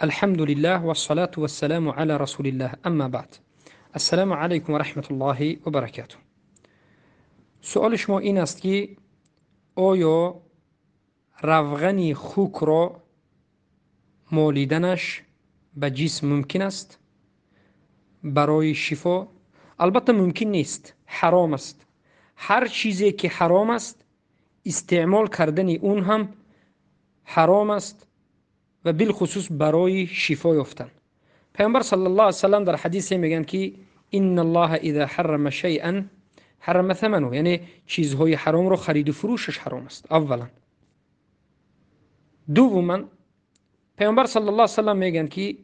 الحمد لله والصلاة والسلام على رسول الله، اما بعد. السلام علیکم و رحمت الله و برکاته. سوال شما این است که آیا روغن خوک را مالیدنش به جسم ممکن است برای شفا؟ البته ممکن نیست، حرام است. هر چیزی که حرام است استعمال کردن اون هم حرام است و بالخصوص برای شفا یافتن. پیامبر صلی الله علیه و سلم در حدیث میگن که ان الله اذا حرم شیئا حرم ثمنه، یعنی چیزهای حرام رو خرید و فروشش حرام است اولا. دوما پیامبر صلی الله علیه و سلم میگن که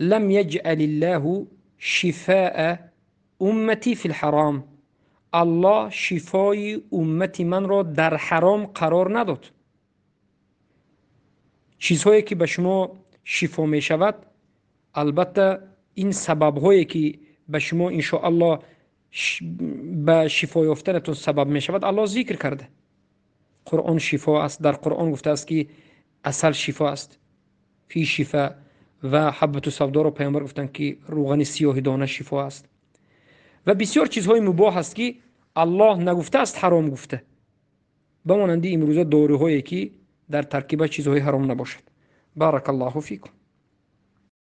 لم یجعل الله شفاء امتی فی الحرام، الله شفای امت من را در حرام قرار نداد. چیزهایی که به شما شفا می شود، البته این سبب هایی که به شما ان شاء الله به شفا یافتنتون سبب می شود الله ذکر کرده. قرآن شفا است، در قرآن گفته است که عسل شفا است، فی شفا، و حبت سودا را پیامبر گفتند که روغن سیاه دانه شفا است و بسیار چیزهای مباح است که الله نگفته است حرام گفته، به مانند امروزه داروهایی که در ترکیب چیزهای حرام نباشد. بارک الله فیکم.